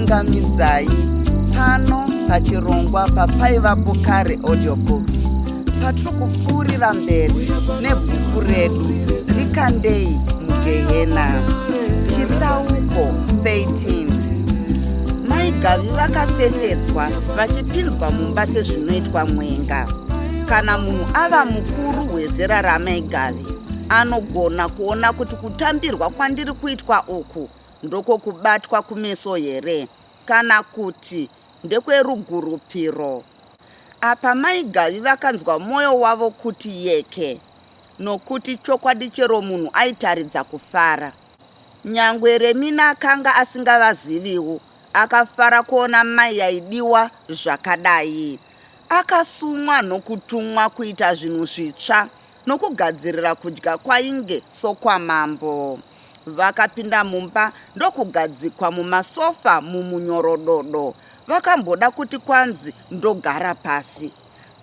Ndinokuchingamidzai pano pachirongwa paPaivapo Kare Audiobooks patiri kupfuurira mberi nebhuku redu Ndikandei Mugehena, chitsauko 13. Mai Gavi vakasesedzwa vachipinzwa mumba sezvinoitwa mwenga. Kana munhu ava mukuru wezera ramai Gavi anogona kuona kuti kutambirwa kwandiri kuitwa uku ndokwokubatwa kumeso here kana kuti ndekwerugurupiro. Apa mai Gavi vakanzwa mwoyo wavo kuti yeke nokuti chokwadi chero munhu aitaridza kufara. Nyangwe Remina akanga asingavaziviwo akafara kuona mai yaidiwa zvakadai. Akasumwa nokutumwa kuita zvinhu zvitsva nokugadzirira kudya kwainge sokwamambo. Vakapinda mumba ndokugadzikwa mumasofa mumunyorododo. Vakamboda kuti kwanzi ndogara pasi.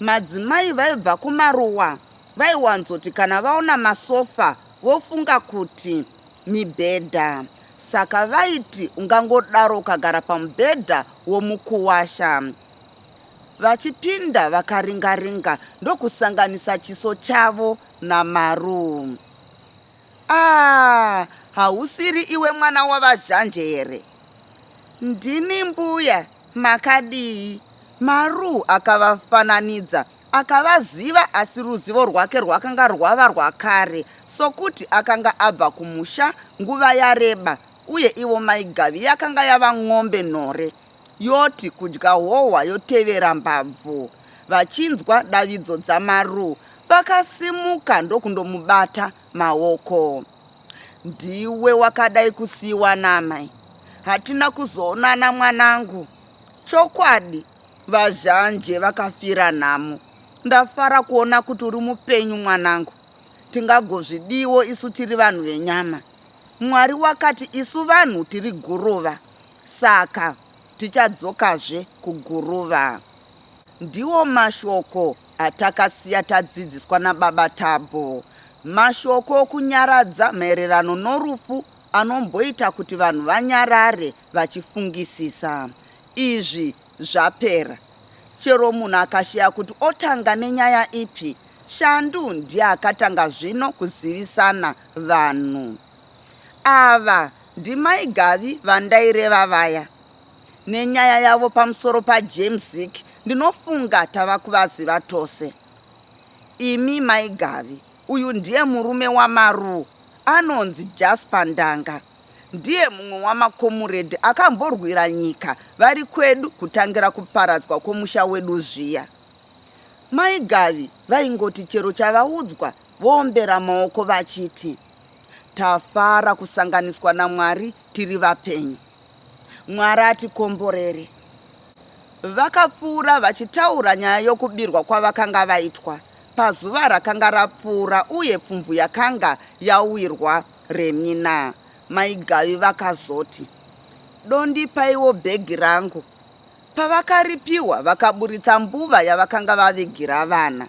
Madzimai vaibva kumaruwa vaiwanzoti kana vaona masofa vofunga kuti mibhedha. Saka vaiti ungangodaro ukagara pamubhedha womukuwasha. Vachipinda vakaringa-ringa ndokusanganisa chiso chavo naMaru. Ah, hausiri iwe mwana waVaZhanje here? Ndini mbuya, makadii? Maru akavafananidza akavaziva asi ruzivo rwake rwakanga rwava rwakare sokuti akanga abva kumusha nguva yareba uye ivo mai Gavi yakanga yava n'ombe nhore yoti kudya hohwa yotevera mbabvu. Vachinzwa davidzo dzaMaru, vakasimuka ndokundomubata maoko. Ndiwe wakadai kusiiwa namai. Hatina kuzoonana mwanangu. Chokwadi, VaZhanje vakafira nhamo. Ndafara kuona kuti uri mupenyu mwanangu. Tingagozvidiwo isu tiri vanhu venyama. Mwari wakati isu vanhu tiri guruva. Saka tichadzokazve kuguruva. Ndiwo mashoko atakasiya tadzidziswa nababa Thabo. Mashoko okunyaradza maererano norufu anomboita kuti vanhu vanyarare vachifungisisa. Izvi zvapera. Chero munhu akashaya kuti otanga nenyaya ipi, Shandu ndiye akatanga zvino kuzivisana vanhu. Ava ndimai Gavi vandaireva vaya. Nenyaya yavo pamusoro paJamesik ndinofunga tava kuvaziva tose. Imi mai Gavi, uyu ndiye murume waMaruu anonzi Jasper Ndanga. Ndiye mumwe wamakomuredhi akamborwira nyika vari kwedu kutangira kuparadzwa kwomusha wedu zviya. Mai Gavi vaingoti chero chavaudzwa voombera maoko vachiti, Tafara kusanganiswa naMwari tiri vapenyu. Mwari atikomborere. Vakapfuura vachitaura nyaya yokubirwa kwavakanga vaitwa pazuva rakanga rapfuura uye pfumvu yakanga yawirwa Remina. Mai Gavi vakazoti, Dondipaiwo bhegi rangu. Pavakaripiwa vakaburitsa mbuva yavakanga vavigira vana.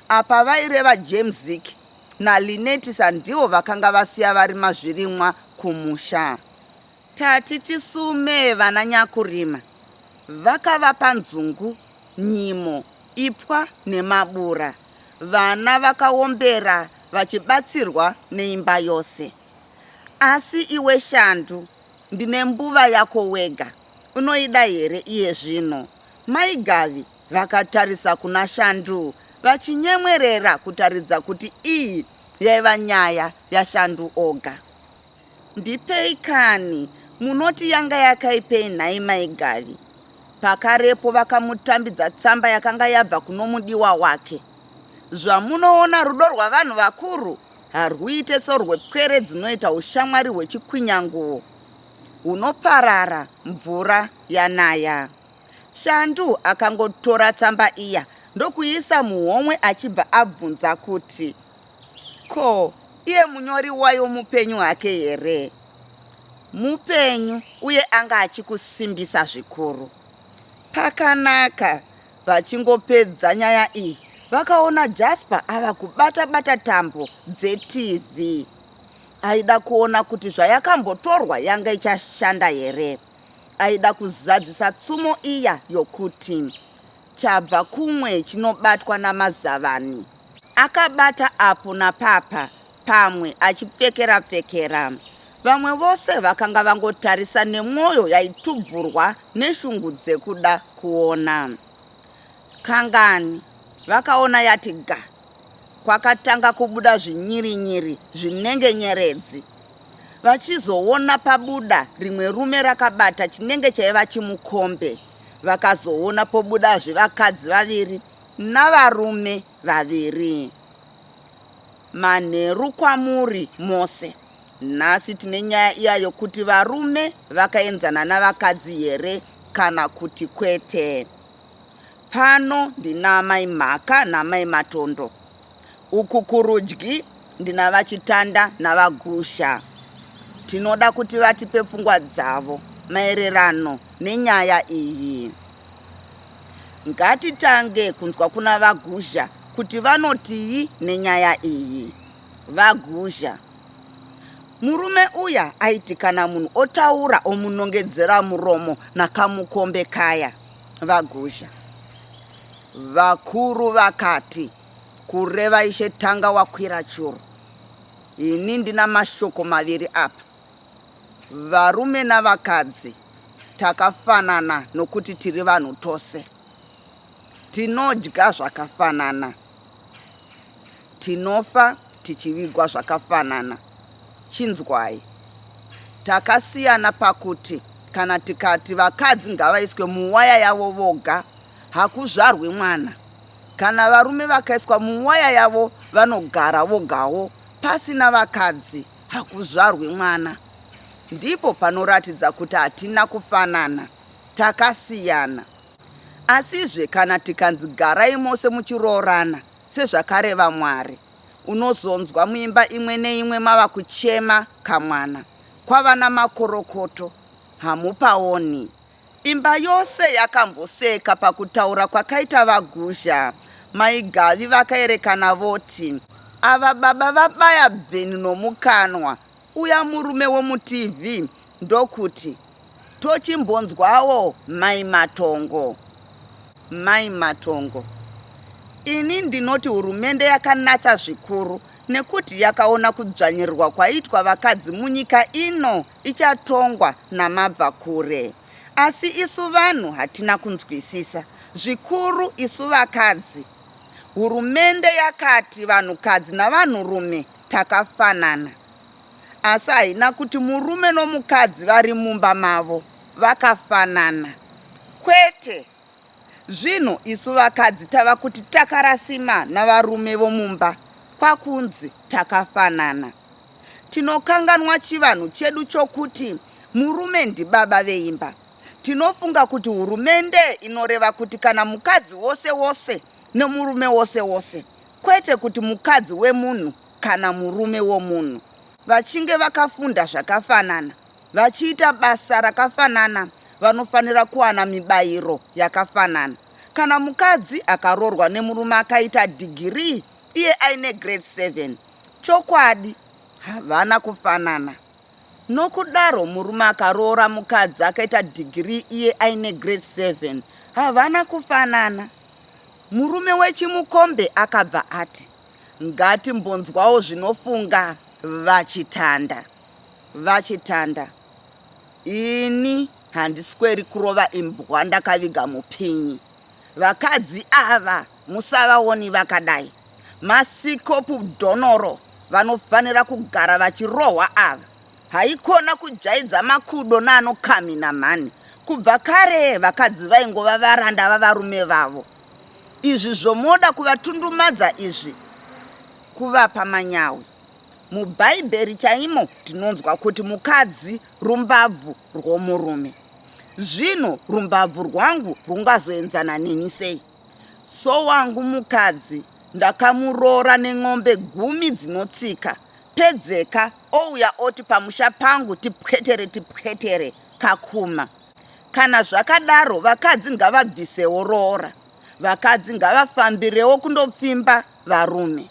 Apa vaireva James naLinetisa ndivo vakanga vasiya varima zvirimwa kumusha. Tati tisume vana nyakurima vakavapa nzungu, nyimo, ipwa nemabura. Vana vakaombera vachibatsirwa neimba yose. Asi iwe Shandu ndine mbuva yako wega unoida here iye zvino? Mai Gavi vakatarisa kuna Shandu vachinyemwerera kutaridza kuti iyi yaiva nyaya yaShandu oga. Ndipei kani, munoti yanga yakaipei nhai mai Gavi? Pakarepo vakamutambidza tsamba yakanga yabva kunomudiwa wake. Zvamunoona rudo rwavanhu vakuru harwuite sorwepwere dzinoita ushamwari hwechikwinyanguwo hunoparara mvura yanaya. Shandu akangotora tsamba iya ndokuiisa muhomwe achibva abvunza kuti, Ko, iye munyori wayo mupenyu hake here? Mupenyu uye anga achikusimbisa zvikuru. Pakanaka, vachingopedza nyaya iyi, vakaona Jasper ava kubata-bata tambo dzeTV. Aida kuona kuti zvayakambotorwa yanga ichashanda here. Aida kuzadzisa tsumo iya yokuti chabva kumwe chinobatwa namazavani. Akabata apo napapa pamwe achipfekera pfekera. Vamwe vose vakanga vangotarisa nemwoyo yaitubvurwa neshungu dzekuda kuona. Kangani vakaona yati ga kwakatanga kubuda zvinyirinyiri zvinenge nyeredzi. Vachizoona pabuda rimwe rume rakabata chinenge chaiva chimukombe. Vakazoona pobudazve vakadzi vaviri navarume vaviri. Manheru kwamuri mose. Nhasi tine nyaya iya yokuti varume vakaenzana navakadzi here kana kuti kwete. Pano ndina amai Mhaka naamai Matondo. Uku kurudyi ndina VaChitanda naVaGusha. Tinoda kuti vatipe pfungwa dzavo maererano nenyaya iyi. Ngatitange kunzwa kuna VaGuzha kuti vanotii nenyaya iyi. VaGuzha. Murume uya aiti kana munhu otaura omunongedzera muromo nakamukombe kaya. VaGuzha. Vakuru vakati kureva ishe tanga wakwira churu. Ini ndina mashoko maviri apa. Varume navakadzi takafanana nokuti tiri vanhu tose. Tinodya zvakafanana. Tinofa tichivigwa zvakafanana. Chinzwai. Takasiyana pakuti kana tikati vakadzi ngavaiswe muwaya yavo voga, hakuzvarwi mwana. Kana varume vakaiswa muwaya yavo vanogara vogawo pasina vakadzi, hakuzvarwi mwana. Ndipo panoratidza kuti hatina kufanana, takasiyana. Asizve kana tikanzi garai mose muchiroorana sezvakareva Mwari, unozonzwa muimba imwe neimwe mava kuchema kamwana, kwava namakorokoto, hamupaoni. Imba yose yakamboseka pakutaura kwakaita VaGuzha. Mai Gavi vakaerekana voti, Ava baba vabaya bveni nomukanwa, uya murume womuTV ndokuti, Tochimbonzwawo Mai Matongo. Mai Matongo, Ini ndinoti hurumende yakanatsa zvikuru nekuti yakaona kudzvanyirirwa kwaiitwa vakadzi munyika ino ichatongwa namabvakure. Asi isu vanhu hatina kunzwisisa, zvikuru isu vakadzi. Hurumende yakati vanhukadzi navanhurume takafanana. Asi haina kuti murume nomukadzi vari mumba mavo vakafanana. Kwete! Zvino isu vakadzi tava kuti takarasima navarume vomumba kwakunzi takafanana. Tinokanganwa chivanhu chedu chokuti murume ndibaba veimba. Tinofunga kuti hurumende inoreva kuti kana mukadzi wose wose nomurume wose wose, kwete kuti mukadzi wemunhu kana murume womunhu. Vachinge vakafunda zvakafanana, vachiita basa rakafanana, vanofanira kuwana mibayiro yakafanana. Kana mukadzi akaroorwa nemurume akaita dhigirii iye aine grade 7, chokwadi havana kufanana. Nokudaro murume akaroora mukadzi akaita dhigirii iye aine grade 7 havana kufanana. Murume wechimukombe akabva ati, Ngatimbonzwawo zvinofunga VaChitanda. VaChitanda, Ini handisweri kurova imbwa ndakaviga mupinyi. Vakadzi ava musavaoni vakadai. Masikopu dhonoro vanofanira kugara vachirohwa ava. Haikona kujaidza makudo naanokamhina mhani. Kubva kare vakadzi vaingova varanda vavarume vavo. Izvi zvomoda kuvatundumadza izvi kuvapa manyawi. MuBhaibheri chaimo tinonzwa kuti mukadzi rumbabvu rwomurume. Zvino rumbabvu rwangu rwungazoenzana neni sei? Sowangu mukadzi ndakamuroora nen'ombe gumi dzinotsika, pedzeka ouya oti pamusha pangu tipwetere tipwetere kakuma. Kana zvakadaro vakadzi ngavabvisewo roora. Vakadzi ngavafambirewo kundopfimba varume.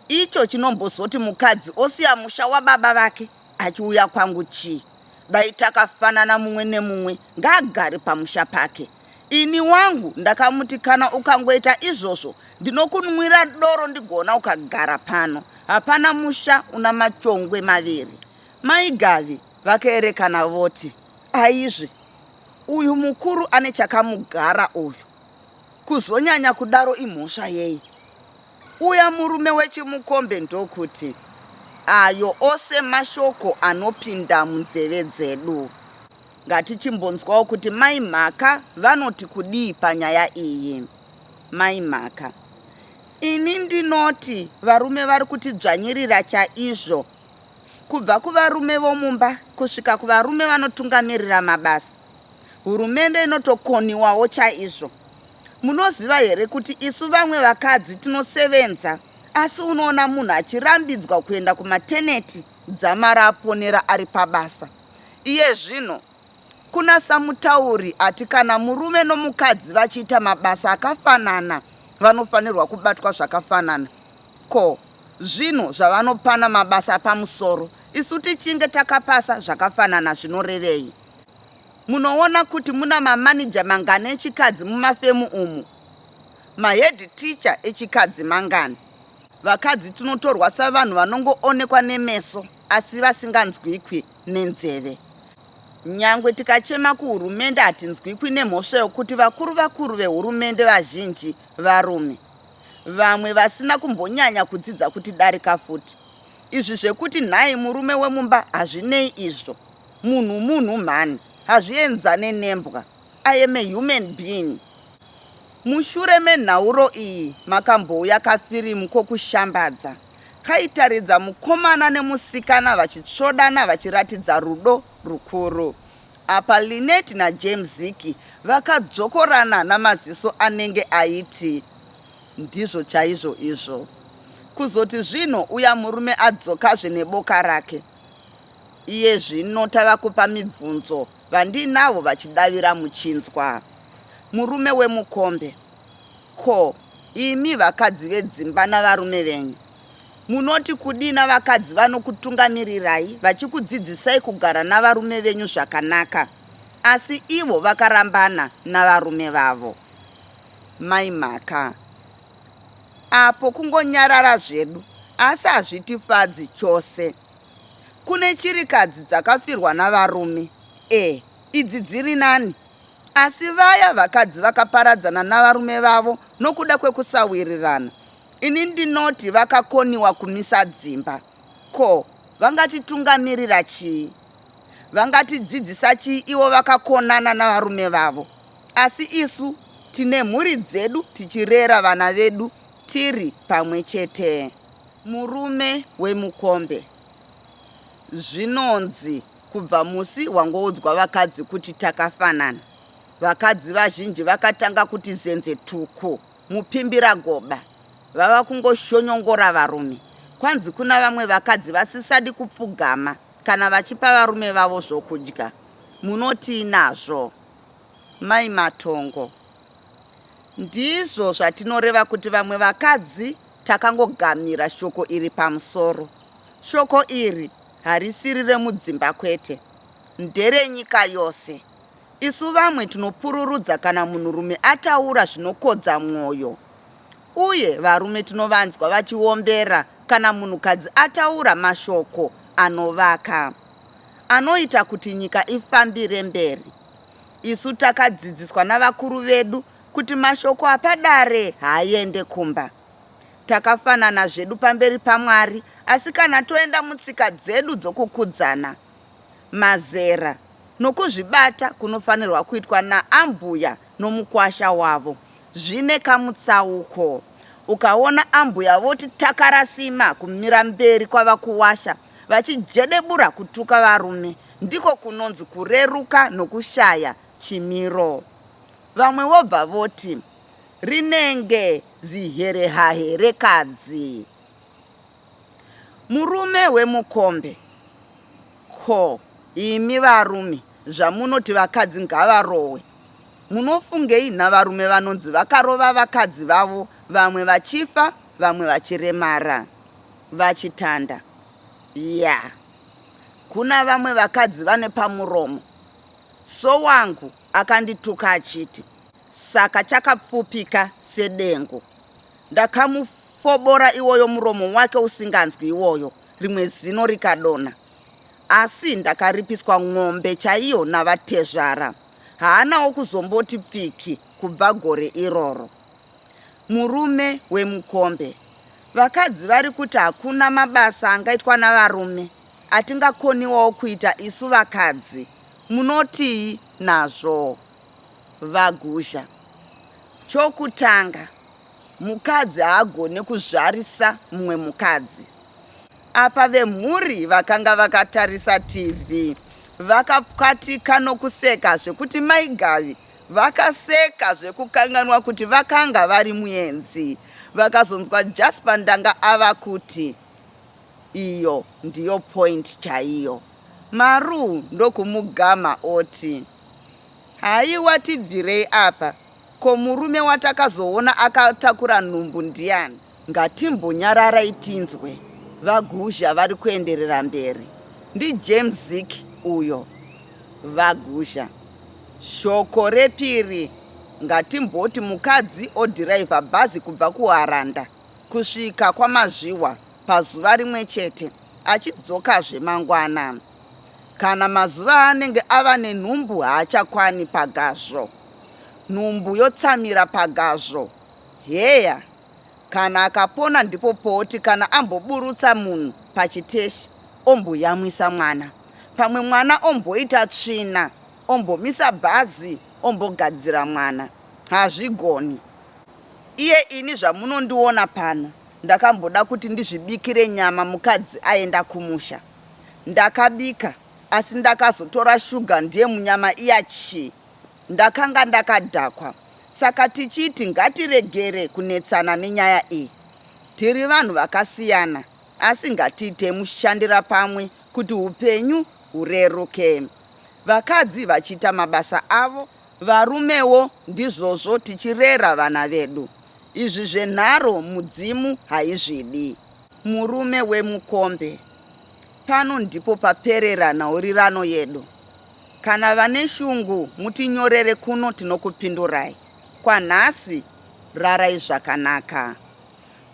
Icho chinombozoti mukadzi osiya musha wababa vake achiuya kwangu chii? Dai takafanana mumwe nemumwe ngaagare pamusha pake. Ini wangu ndakamuti kana ukangoita izvozvo ndinokunwira doro ndigoona ukagara pano. Hapana musha una machongwe maviri. Mai Gavi vakaerekana voti, Aizve, uyu mukuru ane chakamugara uyu. Kuzonyanya kudaro imhosva yei? Uya murume wechimukombe ndokuti, Ayo ose mashoko anopinda munzeve dzedu. Ngatichimbonzwawo kuti Mai Mhaka vanoti kudii panyaya iyi. Mai Mhaka, Ini ndinoti varume vari kutidzvanyirira chaizvo. Kubva kuvarume vomumba kusvika kuvarume vanotungamirira mabasa. Hurumende inotokoniwawo chaizvo. Munoziva here kuti isu vamwe vakadzi tinosevenza asi unoona munhu achirambidzwa kuenda kumateneti dzamara aponera ari pabasa. Iye zvino kuna samutauri ati kana murume nomukadzi vachiita mabasa akafanana vanofanirwa kubatwa zvakafanana. Ko zvino zvavanopana mabasa apamusoro isu tichinge takapasa zvakafanana zvinorevei? Munoona kuti muna mamanija mangani echikadzi mumafemu umu? Mahead teacher echikadzi mangani? Vakadzi tinotorwa savanhu vanongoonekwa nemeso asi vasinganzwikwi nenzeve. Nyangwe tikachema kuhurumende hatinzwikwi nemhosva yokuti vakuru vakuru vehurumende vazhinji varume. Vamwe vasina kumbonyanya kudzidza kutidarika futi. Izvi zvekuti nhai murume wemumba hazvinei izvo. Munhu munhu mhani. Hazvienzane nembwa. I am a human being. Mushure menhauro iyi makambouya kafirimu kokushambadza kaitaridza mukomana nemusikana vachitsvodana vachiratidza rudo rukuru. Apa Lynette naJames Ziki vakadzokorana namaziso anenge aiti ndizvo chaizvo izvo. Kuzoti zvino uya murume adzokazve neboka rake. Iye zvino tava kupa mibvunzo vandinavo vachidavira muchinzwa. Murume wemukombe, Ko, imi vakadzi vedzimba navarume venyu, munoti kudii navakadzi vanokutungamirirai vachikudzidzisai kugara navarume venyu zvakanaka, asi ivo vakarambana navarume vavo? Mai Mhaka, Apo kungonyarara zvedu, asi hazvitifadzi chose. Kune chirikadzi dzakafirwa navarume, e, idzi dziri nani. Asi vaya vakadzi vakaparadzana navarume vavo nokuda kwekusawirirana, ini ndinoti vakakoniwa kumisa dzimba. Ko, vangatitungamirira chii? Vangatidzidzisa chii ivo vakakonana navarume vavo? Asi isu tine mhuri dzedu tichirera vana vedu tiri pamwe chete. Murume wemukombe. Zvinonzi kubva musi wangoudzwa vakadzi kuti takafanana, vakadzi vazhinji vakatanga kuti zenze tuku mupimbiragoba, vava kungoshonyongora varume. Kwanzi kuna vamwe vakadzi vasisadi kupfugama kana vachipa varume vavo zvokudya. Munotii nazvo? Mai Matongo. Ndizvo zvatinoreva kuti vamwe vakadzi takangogamira shoko iri pamusoro. Shoko iri harisiri remudzimba kwete, nderenyika yose. Isu vamwe tinopururudza kana munhurume ataura zvinokodza mwoyo. Uye varume tinovanzwa vachiombera kana munhukadzi ataura mashoko anovaka, anoita kuti nyika ifambire mberi. Isu takadzidziswa navakuru vedu kuti mashoko apadare haaende kumba. Takafanana zvedu pamberi paMwari asi kana toenda mutsika dzedu dzokukudzana, mazera nokuzvibata kunofanirwa kuitwa naambhuya nomukwasha wavo zvine kamutsauko. Ukaona ambhuya voti takarasima kumira mberi kwavakuwasha vachijedebura kutuka varume ndiko kunonzi kureruka nokushaya chimiro. Vamwe vobva voti rinenge ziherehahe rekadzi. Murume wemukombe, Ko imi varume zvamunoti vakadzi ngavarohwe munofungei navarume vanonzi vakarova vakadzi vavo vamwe vachifa vamwe vachiremara? VaChitanda, Yaa. Kuna vamwe vakadzi vane pamuromo. So wangu akandituka achiti saka chakapfupika sedengu. Ndakamufobora iwoyo muromo wake usinganzwi iwoyo, rimwe zino rikadonha. Asi ndakaripiswa n'ombe chaiyo navatezvara. Haanawo kuzomboti pfiki kubva gore iroro. Murume wemukombe. Vakadzi vari kuti hakuna mabasa angaitwa navarume atingakoniwawo kuita isu vakadzi. Munotii nazvo? VaGuzha. Chokutanga, mukadzi haagone kuzvarisa mumwe mukadzi. Apa vemhuri vakanga vakatarisa TV vakapwatika nokuseka zvekuti mai Gavi vakaseka zvekukanganwa kuti vakanga vari muenzi. Vakazonzwa Jasper Ndanga ava kuti iyo ndiyo point chaiyo. Maru ndokumugama oti haiwa tibvirei apa ko murume watakazoona akatakura nhumbu ndiani? Ngatimbonyararai tinzwe VaGuzha vari kuenderera mberi. NdiJames Zik uyo. VaGuzha. Shoko repiri, ngatimboti mukadzi odhiraivha bhazi kubva kuHaranda kusvika kwaMazviwa pazuva rimwe chete achidzokazve mangwana. Kana mazuva aanenge ava nenhumbu haachakwani pagazvo. Nhumbu yotsamira pagazvo. Heya, kana akapona ndipo poti kana amboburutsa munhu pachiteshi omboyamwisa mwana. Pamwe mwana omboita tsvina, ombomisa bhazi ombogadzira mwana. Hazvigoni. Iye ini zvamunondiona pano ndakamboda kuti ndizvibikire nyama mukadzi aenda kumusha. Ndakabika asi ndakazotora shuga ndiye munyama iya chii. Ndakanga ndakadhakwa saka tichiti ngatiregere kunetsana nenyaya iyi. Tiri vanhu vakasiyana asi ngatiitei mushandira pamwe kuti hupenyu hureruke. Vakadzi vachiita mabasa avo, varumewo ndizvozvo tichirera vana vedu. Izvi zvenharo mudzimu haizvidi. Murume wemukombe. Pano ndipo paperera nhaurirano yedu. Kana vane shungu mutinyorere kuno tinokupindurai. Kwanhasi rarai zvakanaka.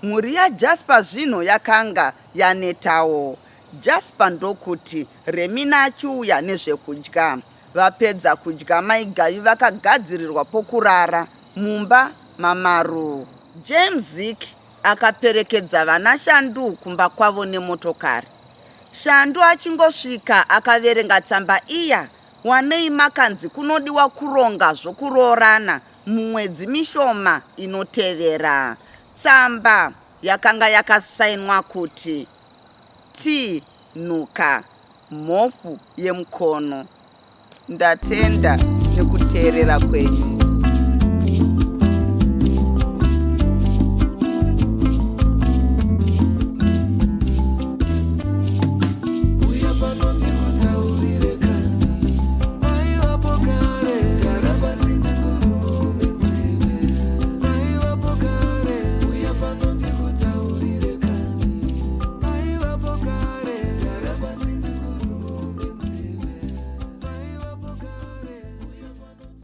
Mhuri yaJasper zvino yakanga yanetawo. Jasper ndokuti Remina achiuya nezvekudya. Vapedza kudya mai Gavi vakagadzirirwa pokurara mumba maMaru. James Zik akaperekedza vana Shandu kumba kwavo nemotokari. Shandu achingosvika akaverenga tsamba iya wanei makanzi kunodiwa kuronga zvokuroorana mumwedzi mishoma inotevera. Tsamba yakanga yakasainwa kuti T Nhuka Mhofu yemukono. Ndatenda nekuteerera kwenyu.